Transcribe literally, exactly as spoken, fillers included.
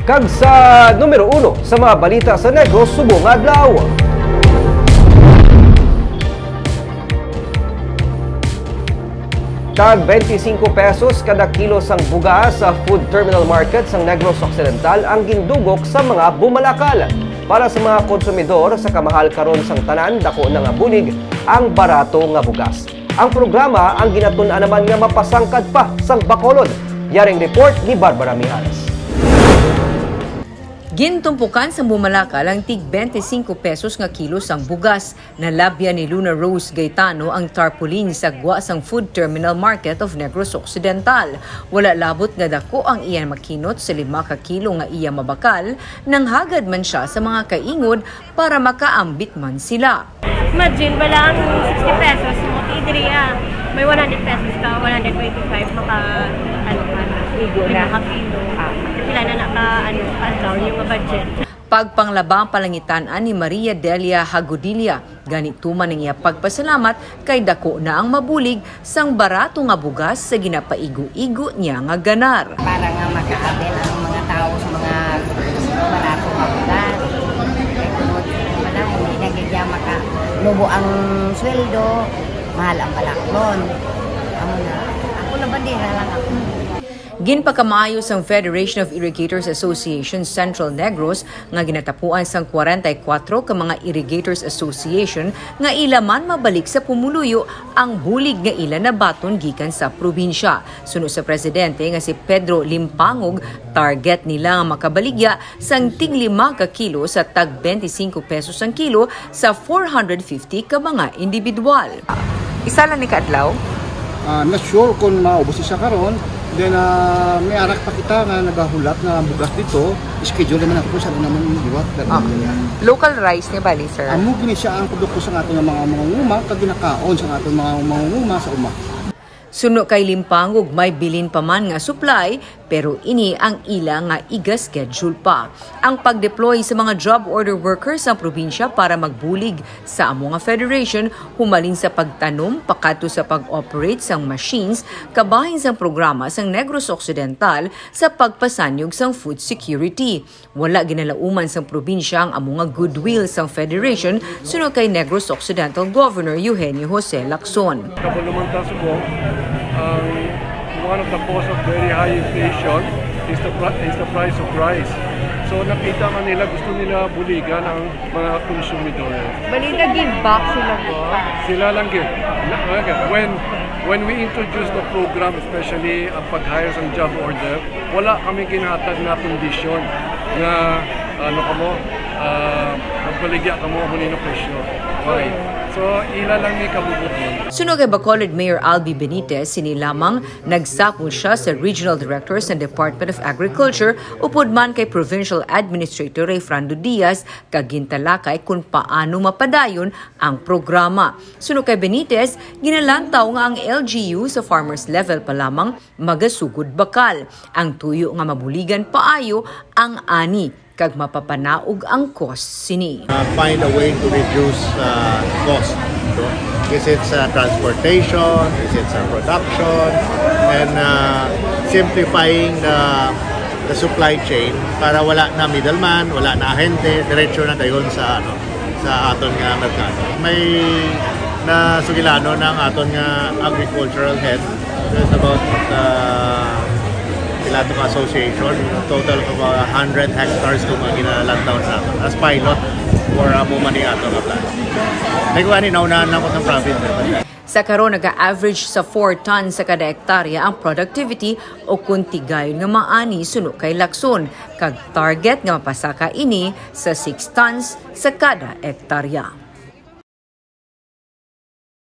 Kag sa numero uno sa mga balita sa Negros subong adlaw. Tag twenty-five pesos kada kilo sang bugas sa Food Terminal Market sang Negros Occidental ang gindugok sa mga bumalakal. Para sa mga konsumidor, sa kamahal karon sang tanan, dako na nga bulig ang barato nga bugas. Ang programa ang ginatun-an naman nga mapasangkad pa sang Bacolod. Yaring report ni Barbara Mijares. Gintumpukan sang bumalakal ang tig twenty-five pesos nga kilo sang bugas. Nalabyan ni Luna Rose Gaetano ang tarpaulin sa gwa sang Food Terminal Market of Negros Occidental. Wala labot nga dako ang iya makinot sa lima ka kilo nga iya mabakal, nanghagad man sia sa mga kaingod para makaambit man sila. Imagine, wala ang sixty pesos mo, idri, ah. May one hundred pesos ka, one hundred twenty-five, maka, ano ka na, Igo na. Lima ka kilo. Ah. Pila na naka, ano, ka down yung budget. Pagpanglaba ang palangitan-an ni Maria Delia Hagudilla. Gani tuman ang iya pagpasalamat kay dako na ang mabulig sang barato nga bugas sa ginapaigo-igo niya nga ganar. Para nga maka-avail ang mga tawo sa mga barato nga bugas. Kay tungod sa panahon, hindi na gid makalubo ang sweldo, mahal ang balaklon. Amo na. Ako na, bandera lang ako. Ginpakamaayo sang Federation of Irrigators Association Central Negros nga ginatapuan sang kwarenta y kuwatro ka mga Irrigators Association nga ila man mabalik sa pumuluyo ang bulig nga ila nabaton gikan sa probinsya. Suno sa presidente nga si Pedro Limpangog, target nila nga makabaligya sang tig lima ka kilo sa tag twenty-five pesos ang kilo sa four hundred fifty ka mga individual. Isa lang ni kaadlaw? Ah, not sure kung maubos siya karon. Then, ah, may arak pa kita nga nagahulat nga bugas dito. Schedule naman ako sa naman yung liwat. Okay. Local rice ni bali, sir? Amo gini siya ang produkto sa aton nga mga mangunguma, kag ginakaon sa aton mga mangunguma sa uma. Suno kay Limpangog, may bilin pa man nga supply, pero ini ang ila nga iga-schedule pa. Ang pag-deploy sa mga job order workers sa probinsya para magbulig sa amo nga federation, humalin sa pagtanom pakadto sa pag-operate sang machines, kabahin sang programa sang Negros Occidental sa pagpasanyog sang food security. Wala ginalauman sang probinsya ang amo nga goodwill sang federation, suno kay Negros Occidental Governor Eugenio Jose Lacson. Kabalo man ta subong, ang one of the cause of very high inflation is the pri-, is the price of rice. So, nakita man nila, gusto nila buligan ang mga konsumidor. Bali, nag-give back sila. Sila lang gid. Na, okay. When, when we introduce the program, especially ang pag-hire sa job order, wala kami ginhatag na kondisyon nga, ano kamo, ah, magbaligya kamo, amo nino presyo. Why? So, ila lang ni kabubuton. Suno kay Bacolod Mayor Albi Benitez, sini lamang nagsapol siya sa Regional Director sa Department of Agriculture upod man kay Provincial Administrator Rayfrando Diaz kag gintalakay kung paano mapadayon ang programa. Suno kay Benitez, ginalantaw nga ang L G U sa farmers level pa lamang magasugod bakal. Ang tuyo nga mabuligan paayo ang ani kag mapapanaog ang cost sini. Uh, find a way to reduce, uh, cost, no? Is it sa transportation? Is it sa production? And, uh, simplifying the, the supply chain para wala na middleman, wala na ahente, diretso na dayon sa, ano, sa aton nga merkado. May nasugilanon ang aton nga agricultural head. It's about, uh, pila to ka association, total of about a hundred hectares to mga ginalantaw sa aton as pilot for amo man ni ato nga plan. May kuha ni, naunahan lang ko ng province. Sa karon, naga-average sa four tons sa kada hektarya ang productivity o kung tigayon nga maani suno kay Lacson, kag target nga mapasaka ini sa six tons sa kada hektarya.